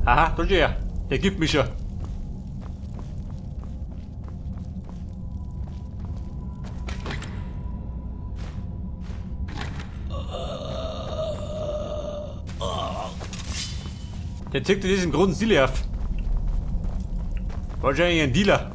Aha, da steht er. Der gibt mich schon. Der zückte diesen großen Stil auf. Wahrscheinlich ein Dealer.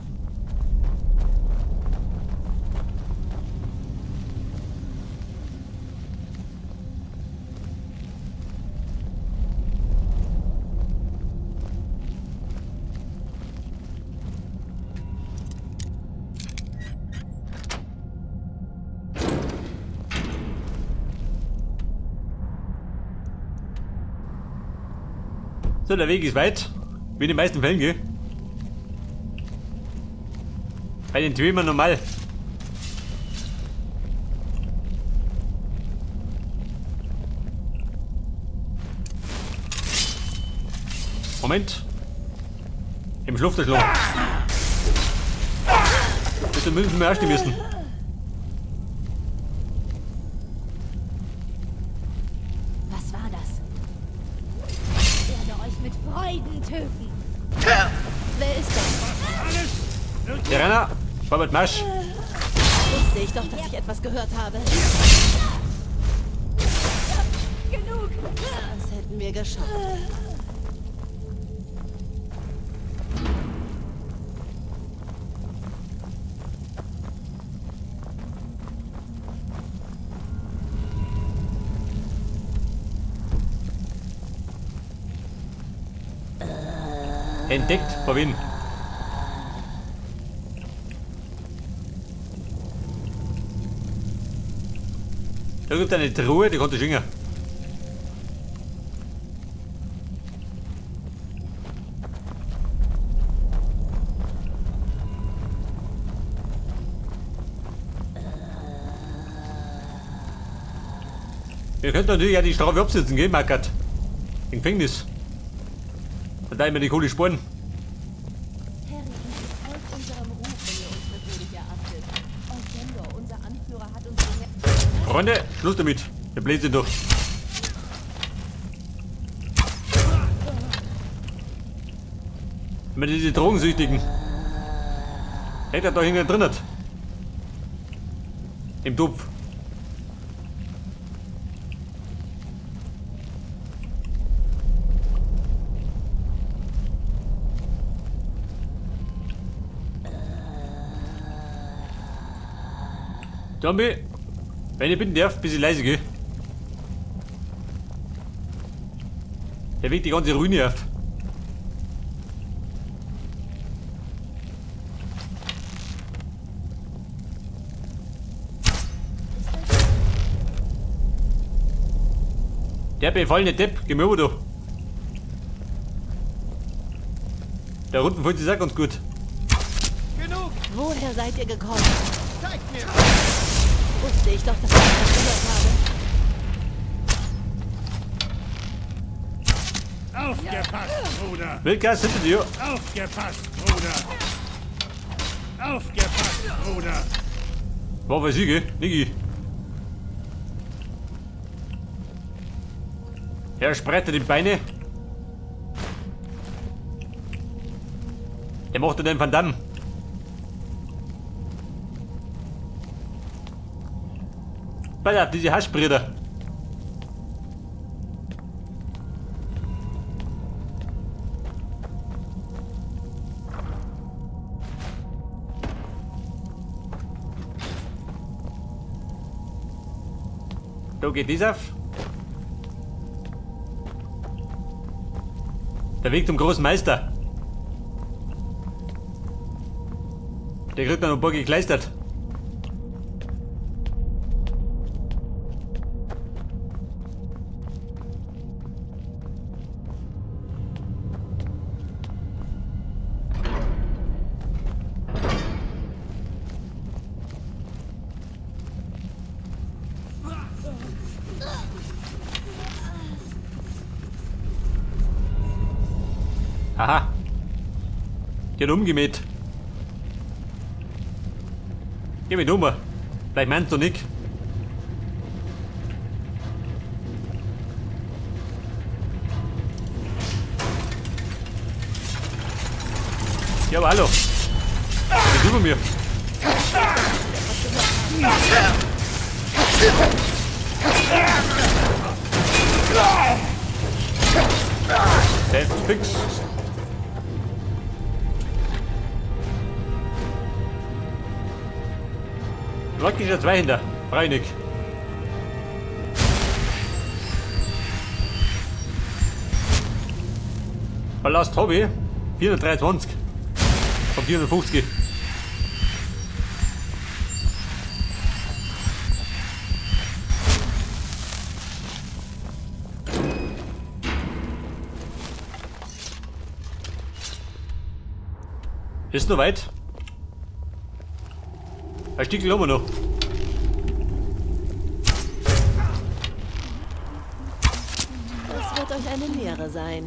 So, der Weg ist weit. Wie in den meisten Fällen, gell? Bei den Dwemer normal. Moment. Im Schlupf der Schlucht. Bitte müssen wir erst müssen. Was war das? Ich werde euch mit Freuden töten. Wer ist das? Der Renner, Robert Masch. Wusste ich doch, dass ich etwas gehört habe. Genug! Das hätten wir geschafft. Entdeckt, vor wen? Da gibt es eine Truhe, die konnte ich singen. Wir könnten natürlich auch die Strafe absitzen, gell, Mackert? Im Gefängnis. Da teilen wir die Kohle Sporen. Harry, folgt unserem Ruf, wenn ihr uns für würdig erachtet. Orchendor, unser Anführer, hat uns hierher... Freunde, Schluss damit. Der Blödsinn doch. Immer diese Drogensüchtigen. Hätte er da hinten drin hat. Im Topf. Zombie, wenn ich bitten darf, bisschen leise, gell? Der wegt die ganze Ruine auf. Der befallene Depp, geh mir über da. Da unten fühlt sich auch ganz gut. Genug! Woher seid ihr gekommen? Zeigt mir! Wusste ich doch, dass ich das gehört habe. Aufgepasst, Bruder! Wilkas hinter dir. Aufgepasst, Bruder! Aufgepasst, Bruder! War weiß ich, gell? Niki. Er spreitet die Beine. Der macht den Van Damme. Pass auf, diese Haschbrüder. Da geht das auf. Der Weg zum großen Meister. Der kriegt noch ein paar gekleistert. Aha. Die hat umgemäht. Geh mit um. Vielleicht meinst du nicht. Ja, aber hallo. Was ist über mir? Fix. Wirklich der zwei hinter. Breinig. Ballast Hobby 423 von 450. Ist noch weit. Ein Stückchen haben wir noch. Das wird euch eine Lehre sein.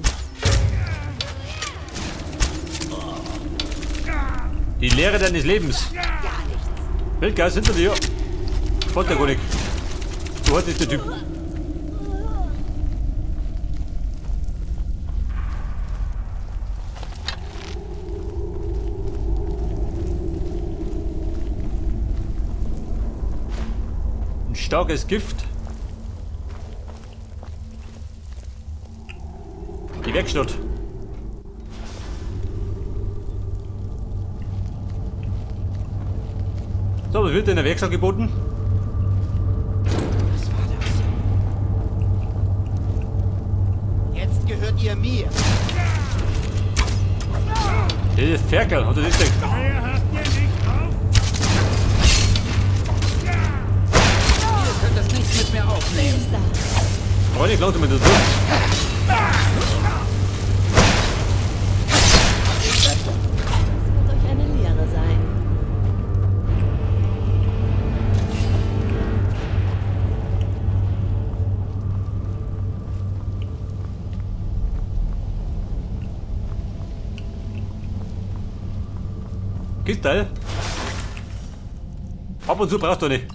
Die Lehre deines Lebens. Wildgeist hinter dir. Spotterkonig. So hat ist der Typ. Ein starkes Gift. Die Werkstatt. So, was wird denn in der Werkstatt geboten? Was war das? Jetzt gehört ihr mir. Das ist Ferkel, oder das ist der. Wer habt ihr nicht auf? Ihr könnt es nicht mit mir aufnehmen. Freunde, langsam mit der Tür. Das wird euch eine Lehre sein. Kistel. Ab und zu brauchst du nicht.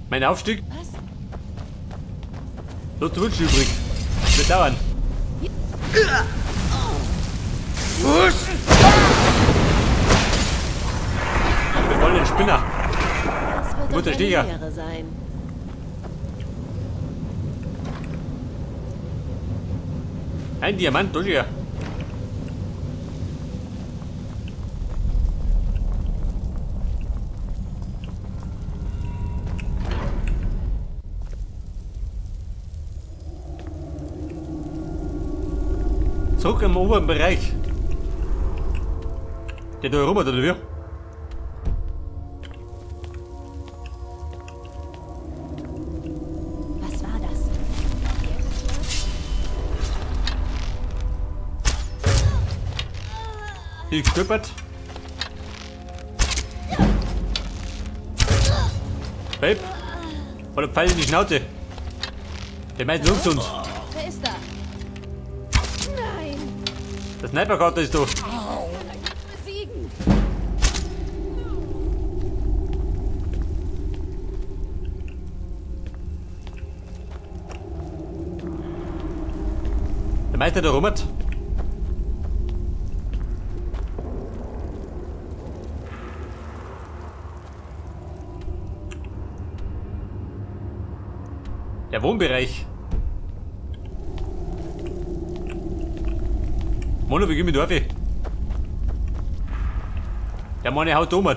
Mein Aufstieg? Was? So zu wünschen übrig. Wird dauern. Wir wollen den Spinner. Das wird Mutter Lehre sein. Ein Diamant, durch hier. Zurück im oberen Bereich. Der da rum, oder wie? Was war das? Hier gestolpert. Babe. Oder Pfeil in die Schnauze. Der meint nur zu uns. Wer ist da? Nein! Der Sniperkarte ist da. Besiegen! Der Meister der Rummert. Der Wohnbereich. Mono, wie geh mit Dorfi? Der Mann haut um.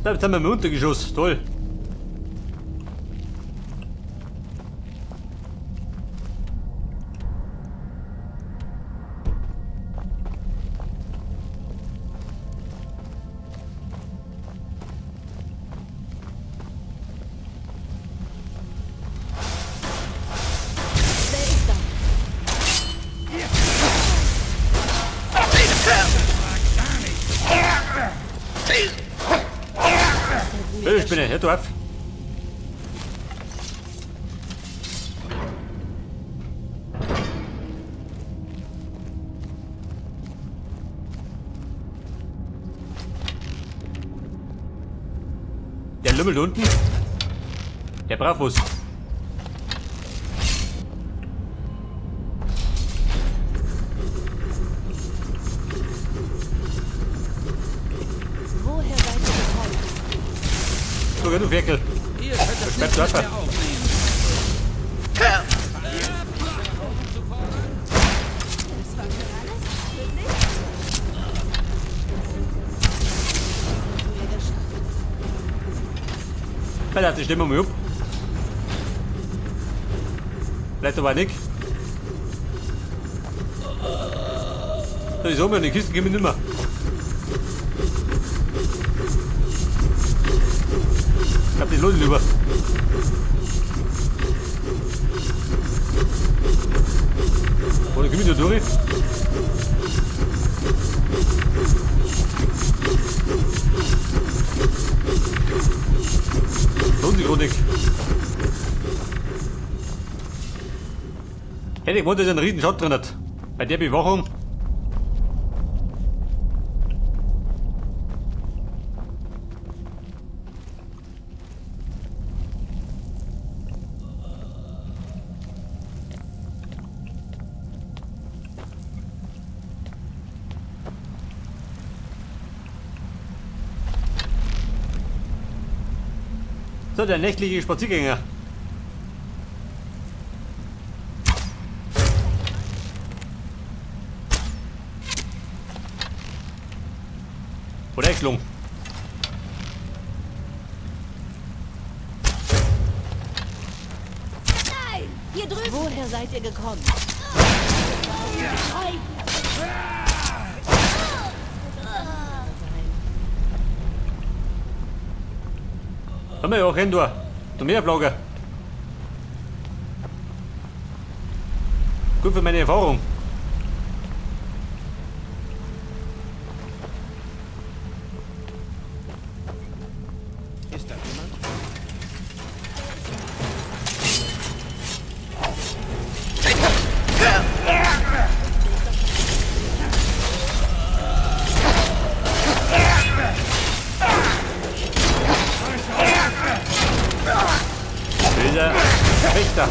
Da jetzt haben wir im Untergeschoss. Toll. Spinne, hör du auf. Der lümmelt unten. Der braucht was. Woher seid ihr gekommen? So, du Ferkel. Ihr könnt es Bleib nicht mit da. mir aufnehmen. Wir geschafft. Weil die Stimme mal ab. Bleibt aber nicht. Da ist oben, die Kisten gehen wir nicht mehr. Ich glaub, die lohnt lieber. Oder komm ich da durch? Lohnt sich gerade nicht. Hätte ich gewollt, dass er einen riesen Shot drin hat. Bei der Bewachung. So, der nächtliche Spaziergänger. Oder eingeschlagen. Nein! Hier drüben! Woher seid ihr gekommen? Haben wir ja auch hin, du. Du Meerflagger. Gut für meine Erfahrung. Ist da jemand? Böser Wächter.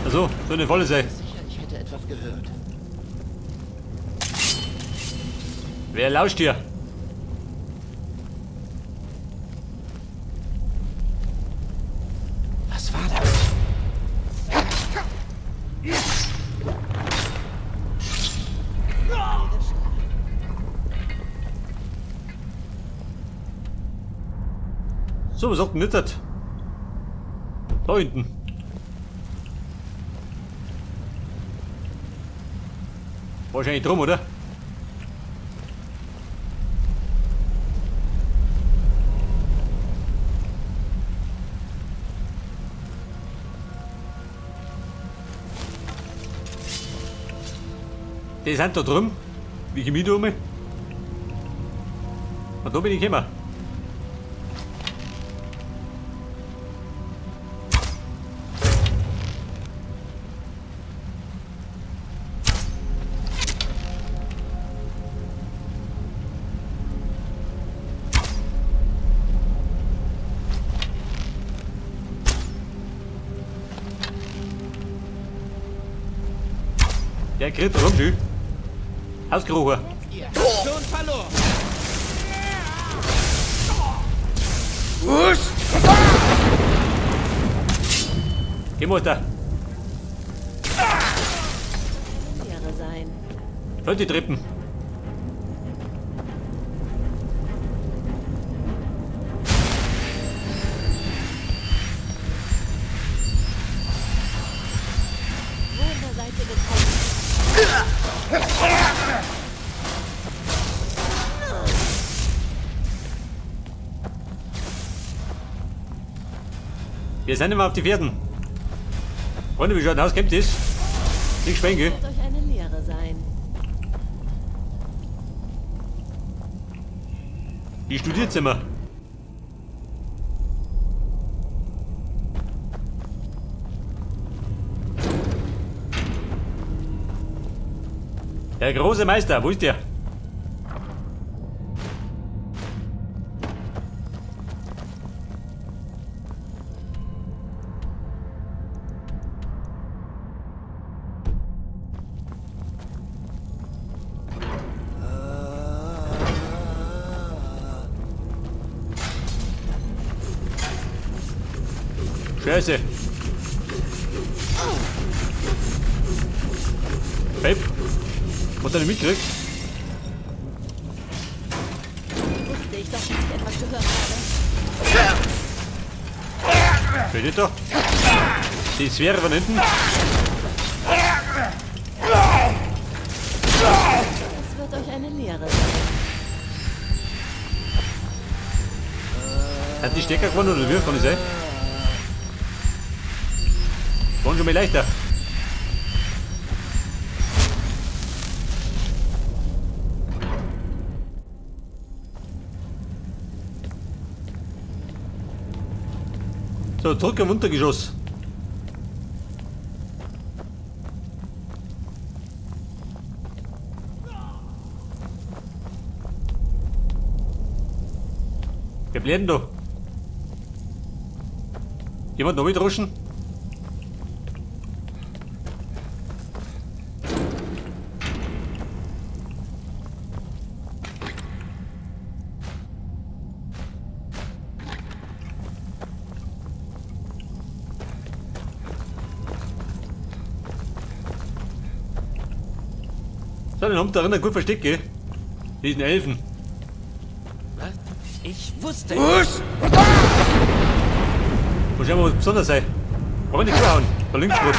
Also, so eine volle sei. Sicher, ich hätte etwas gehört. Wer lauscht hier? Was war das? So, was sagt denn jetzt? Da hinten. Wahrscheinlich drum, oder? Die sind da drüben. Wie ich mich da um. Und da bin ich gekommen. Der kriegt rum, du. Ausgerufen. Ihr habt schon verloren. Geh mal da. Wäre sein. Voll die Treppen. Woher seid ihr gekommen? Wir sind immer auf die Pferden. Freunde, wie schaut denn aus? Kennt das? Nicht schwenken, gell? Wird euch eine Lehre sein. Die Studierzimmer. Der große Meister, wo ist der? Scheiße. Babe, was hat er nicht mitgekriegt? Wusste ich doch, dass ich etwas gehört habe. Wer ist da? Die Sphäre von hinten. Es wird euch eine Lehre sein. Hat die Stecker gewonnen oder wie? Kann ich sein? Waren schon mal leichter. So, zurück im Untergeschoss. Wer bleibt denn da? Jemand noch mitruschen? So, den haben da drinnen gut versteckt, gell? Diesen Elfen. Was? Ich wusste. Was? Muss ja mal was Besonderes sein. Warum nicht zuhauen? Da links gut.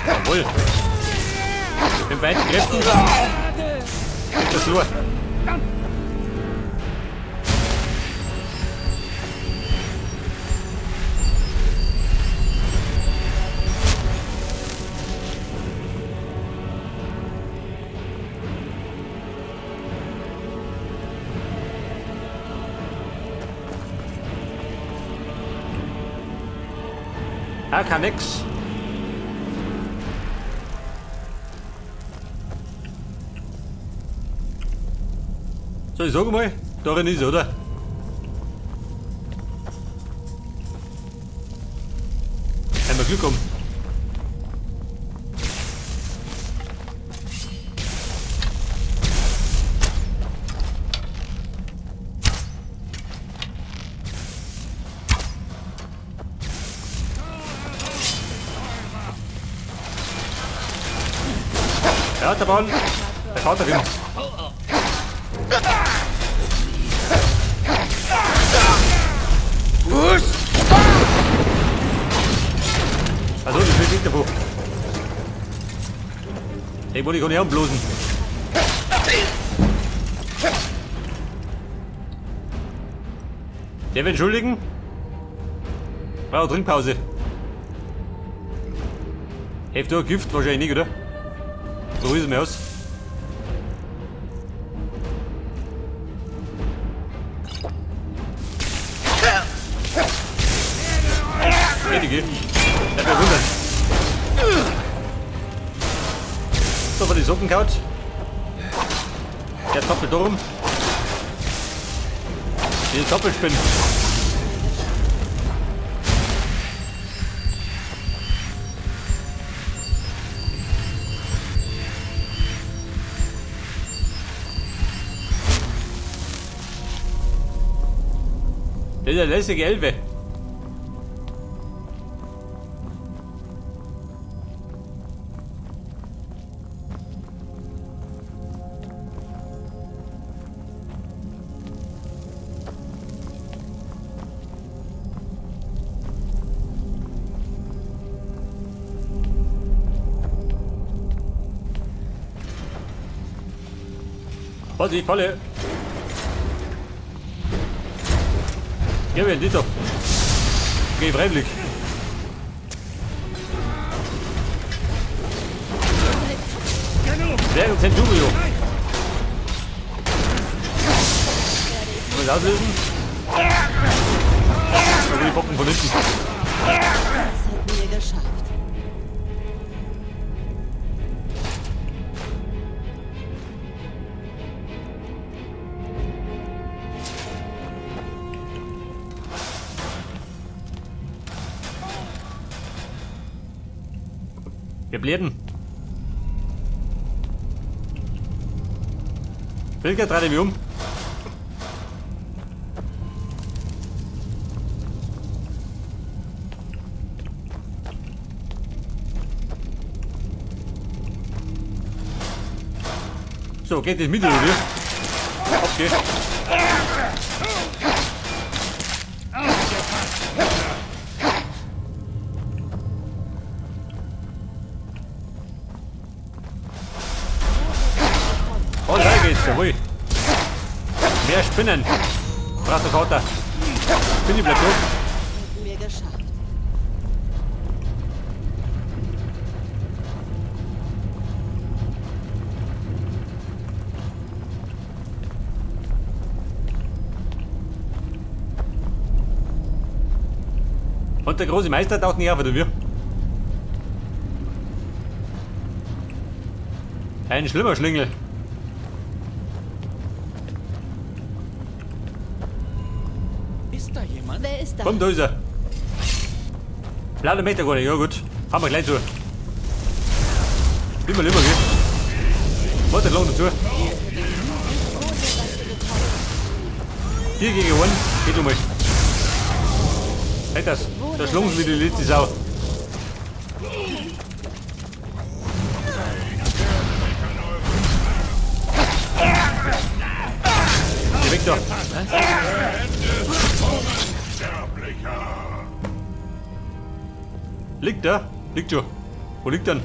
Jawohl. Mit beiden Kräften. Geht das nur. Ah, kann nix. So, ich sag mal, darin ist er, oder? Einmal Glück haben. Ja, der Ball. Der Vater kommt. Also, das will nicht davon. Den wollte ich gar nicht anblosen. Der will entschuldigen. Braucht Trinkpause. Hilft doch Gift wahrscheinlich nicht, oder? So ist es mir aus. Geht, der wird wundern. So, von die Socken kaut. Der toppelt rum. Die Doppelspinne. Das ist eine lässige Elfe. Vorsicht, Falle! Geh mir nicht doch. Geh freiwillig. Während Centurio. Wollen wir das auslösen? Oder die Poppen von hinten. Das hätten wir geschafft. Wir bläden. Pilger, dreh dich um. So, geht das mit oder wie? Okay. Oh, da geht's, jawohl. Mehr Spinnen. Brauchst du Vater. Spinne bleibt tot. Hätten wir geschafft. Und der große Meister taucht nicht auf, oder wie? Ein schlimmer Schlingel. Ist da jemand? Wer ist da? Komm, da ist er. Blaue Meter gar nicht, ja gut. Haben wir gleich zu. Lieber, lieber, gell? Warte, lang dazu. 4 gegen 1, geht um mal. Halt das. Da schlagen sie wieder die letzte Sau. Geh weg da. Liegt da? Liegt schon. Wo liegt denn?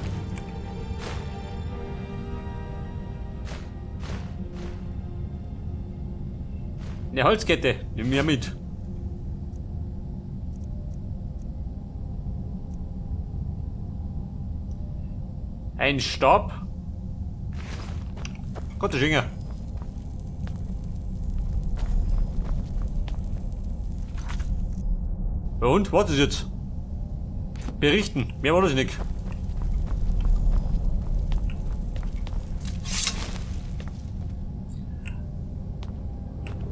Eine Holzkette. Nimm mir mit. Ein Stab. Gott, der Schinger. Ja und? Was ist jetzt? Berichten. Mehr war das nicht.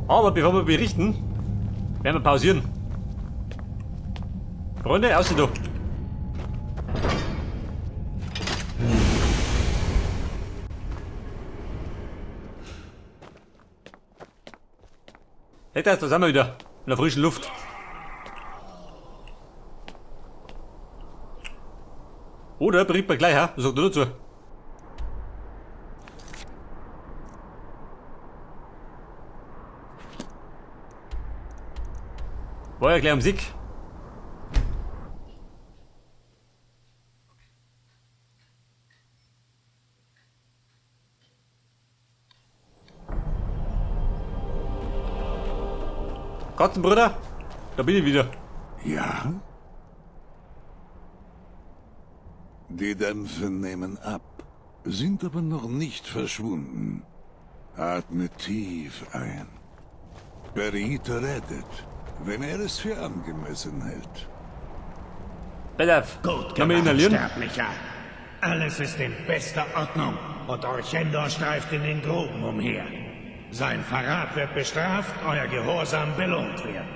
Aber bevor wir berichten, werden wir pausieren. Freunde, aussehen da. Hey, da sind wir wieder. In der frischen Luft. Oder berichten wir gleich, ha? Was sagt er dazu? War ja gleich am Sieg. Katzenbruder, da bin ich wieder. Ja? Die Dämpfe nehmen ab, sind aber noch nicht verschwunden. Atme tief ein. Berit redet, wenn er es für angemessen hält. Pass auf. Gut Kann man gemacht, inhalieren? Sterblicher. Alles ist in bester Ordnung und Orchendor streift in den Gruben umher. Sein Verrat wird bestraft, euer Gehorsam belohnt werden.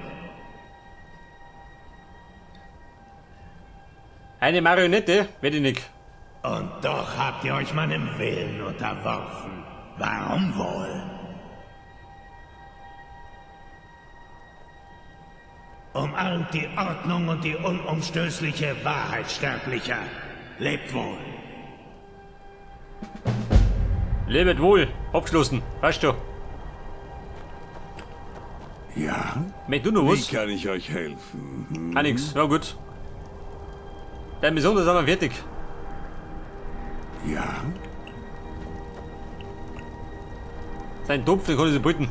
Eine Marionette werde ich nicht. Und doch habt ihr euch meinem Willen unterworfen. Warum wohl? Umarmt die Ordnung und die unumstößliche Wahrheit, Sterblicher. Lebt wohl. Lebet wohl. Abgeschlossen. Weißt du. Ja? Möchtest du noch Wie was? kann ich euch helfen? Hm? Ah, nix. Na gut. Deine Mission, da sind wir fertig. Ja? Dein Topf, den kann ich so beuten.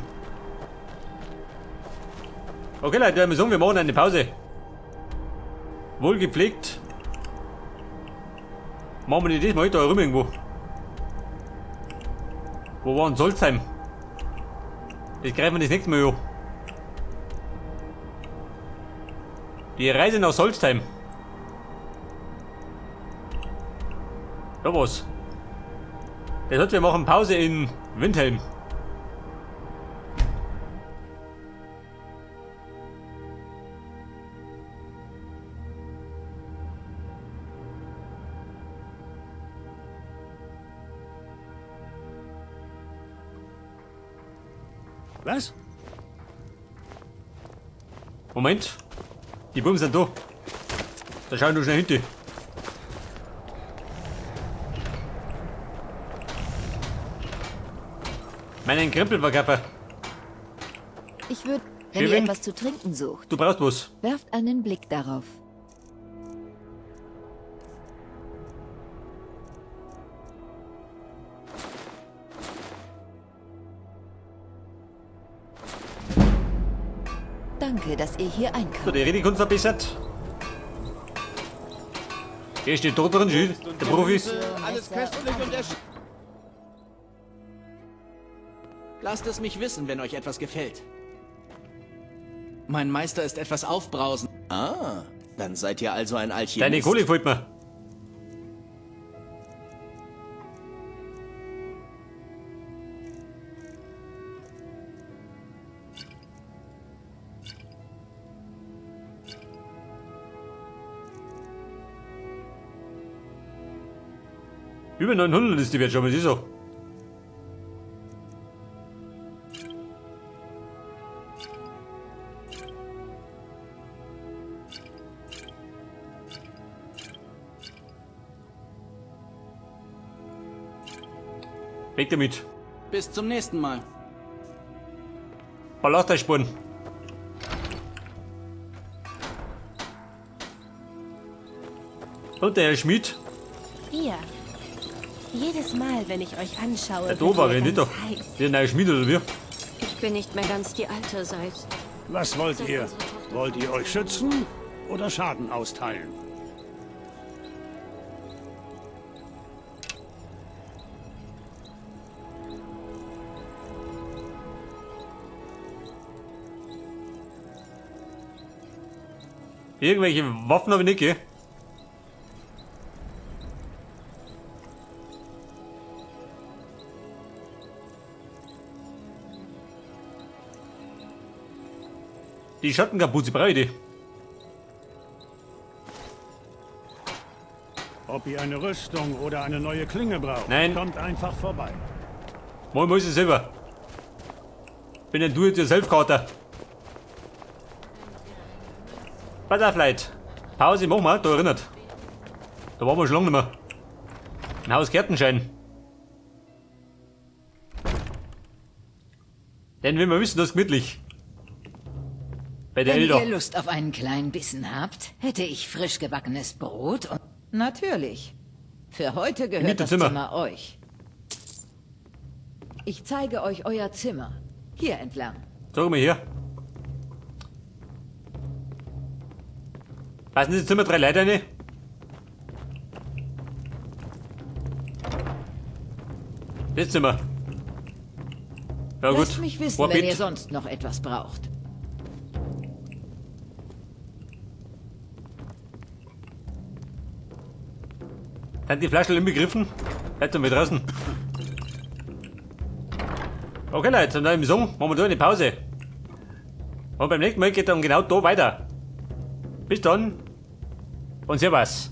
Okay, Leute, wir sagen, wir machen eine Pause. Wohl gepflegt. Machen wir nicht das mal da rum irgendwo. Wo war denn Solstheim? Das greifen wir das nächste Mal an. Die Reise nach Solstheim. Da was. Das heißt, wir machen Pause in Windhelm. Was? Moment. Die Buben sind da. Da schauen wir schnell hinter. Meinen Krempelverkäufer. Ich würde, wenn ihr etwas zu trinken sucht. Du brauchst was. Werft einen Blick darauf. Danke, dass ihr hier einkauft. So, die Redekunst verbessert. Hier steht dort drin, Schild, der Profis. Alles köstlich und Lasst es mich wissen, wenn euch etwas gefällt. Mein Meister ist etwas aufbrausend. Ah, dann seid ihr also ein Alchemist. Deine Kohle folgt mir. Über 900 ist die Wert schon, was ist so? Weg damit. Bis zum nächsten Mal. Ballastspuren. Und der Herr Schmied. Ihr. Jedes Mal, wenn ich euch anschaue, Der Doof war nicht doch. Der neue Schmied oder wie? Ich bin nicht mehr ganz die Alte seit. Was wollt ihr? Wollt ihr euch schützen oder Schaden austeilen? Irgendwelche Waffen habe ich nicht, gell? Die Schattenkapuze brauche ich die. Ob ihr eine Rüstung oder eine neue Klinge braucht, Nein. Kommt einfach vorbei. Moin, muss ich selber. Bin ein Do-it-yourself-Kater. Pass auf, Leute. Pause machen wir, da erinnert. Da waren wir schon lange nicht mehr. Ein Haus Kertenschein. Denn wenn wir wissen, das ist gemütlich. Bei der Wenn Elda. ihr Lust auf einen kleinen Bissen habt, hätte ich frisch gebackenes Brot und... Natürlich. Für heute gehört das Zimmer. Zimmer euch. Ich zeige euch euer Zimmer. Hier entlang. Sag mal hier. Passen das Zimmer 3 Leute rein? Das Zimmer. Ja gut. Lasst mich wissen, War wenn Bett. ihr sonst noch etwas braucht. Sind die Flaschen inbegriffen? Bleibt doch mit draußen. Okay, Leute, und dann im Song machen wir da eine Pause. Und beim nächsten Mal geht dann genau da weiter. Bis dann und Servus.